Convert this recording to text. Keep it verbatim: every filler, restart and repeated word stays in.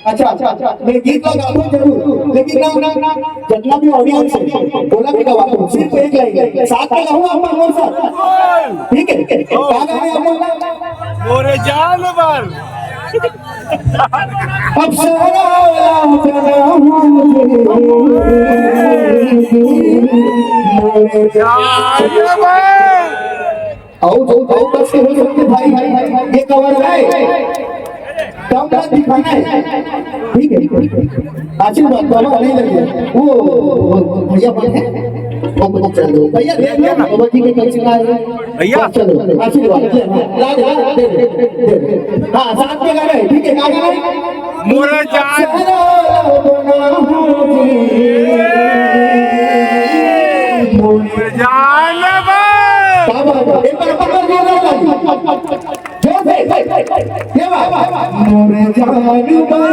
अच्छा, अच्छा, अच्छा, मैं गीत ला गाहूँ जरूर, लेकिन ना, ना, ना, जितना भी audience है, ओला भी गवाहूँ, सिर्फ एक लाइन, साथ में गाहूँ आप मन साथ, ठीक है? का गाना है आप मन? मोरे जान बर। अब सारा मोरे जान बर। अउ जो, अउ कस के हो सकथे भाई, ये कवर है, कम मत दिखाना है, ठीक है? आशीर्वाद बाबा नहीं लगे, वो, वो भैया बन है, वो, वो चल दो। भैया देख लो, बाबा जी के कैसे का है। भैया। चलो, आशीर्वाद, ले, ला दे, ला दे, दे दे, दे दे। हाँ, साथ में गा रहे हैं, ठीक है, गा रहे हैं। मोरे जान। मोरे जान बा। क्या बात है? एक बार पकड़ के ला दो। जोर से। ये बात। मोरे जान बा।